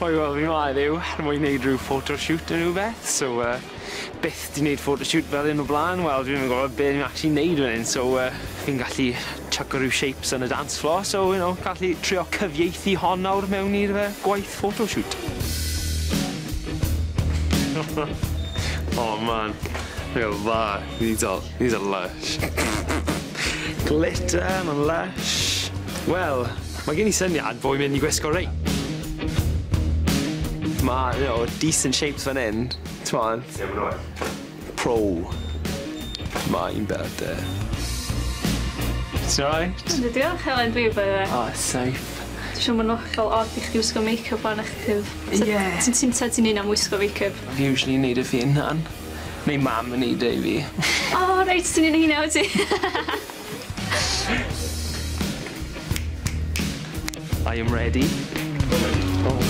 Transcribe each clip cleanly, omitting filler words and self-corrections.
Oi, wel, fi 'ma heddiw er mwyn neud ryw photoshoot neu rwbeth, so byth 'di neud photoshoot fel 'yn o'r bla'n, wel, dwi ddim yn gwbod be' ni'n actually neud fan 'yn, so fi'n gallu chuco ryw shapes yn y dance floor, so, you know, gallu trio cyfieithu hon nawr mewn i'r gwaith photoshoot. Oh man, look at that, these are lush. Glitter, ma'n lush. Wel, mae gen i syniad bo' fi'n mynd i gwisgo rei. Ma', you know, decent shapes fan 'yn, t'mod? Ie, ma' nw yn. Pro. Mae'n better. Ti alright? Yndw diolch Helen dwi by the way. Oh, safe. Dwi'n siŵr ma'n hollol od i chdi wisgo make-up arna chdi. Ie. Ti'n ti'n ta ti'n un am wisgo make-up? Fi usually neud e fy hunan. Neu mam yn neud e i fi. O reit ti'n un o heina wyt ti? I am ready. Oh.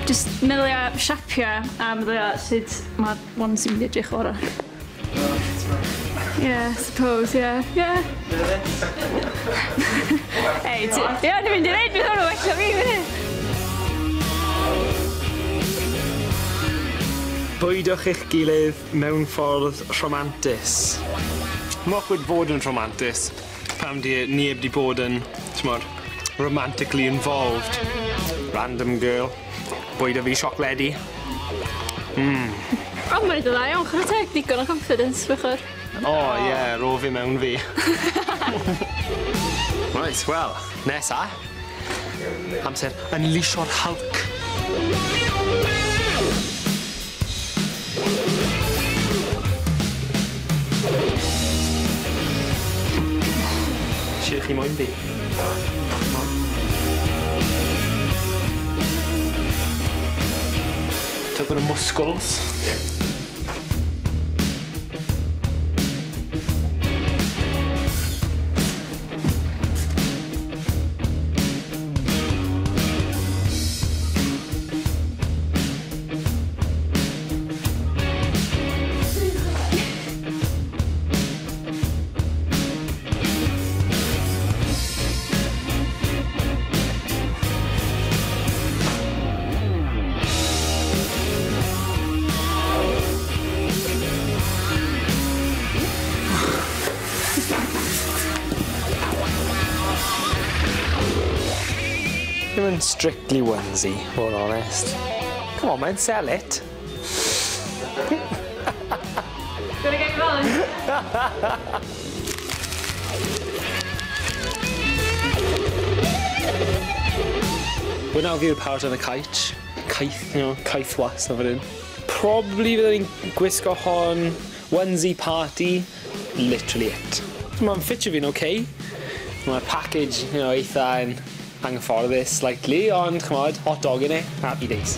Just meddylia siapia a meddylia sut ma' onesie mynd i edrych ora. Yeah, suppose, yeah, yeah. Ei, ti... Ie, o'n i'n mynd i ddeud bydd hwn yn well na fi fy hyn. Bwydwch eich gilydd mewn ffordd rhamantus. Mae'n awkward fod yn rhamantus pam di neb di bod yn, t'mod, romantically involved. Random girl, bwydo fi siocledi. O, mae'n neud yn dda iawn, chwarae teg, digon o confidence, bechod. O ie, ro fi mewn fi. Reit, wel, nesa. Amser unleashio'r Hulk. Shwt chi moyn fi? Tipyn o muscles. Ie. Ddim yn strictly onesie, fod yn onest. Come on man, sell it. Gonna get going. Wel nawr fi yw'r paratoi yn y caets. Caeth, you know, caeth was na fan hyn. Probably fydden ni'n gwisgo hon, onesie party, literally it. Ma'n ffitio fi'n okay. Ma'r package, you know, eitha yn anghyfforddus slightly, ond ch'mod, hot dog in it, happy days.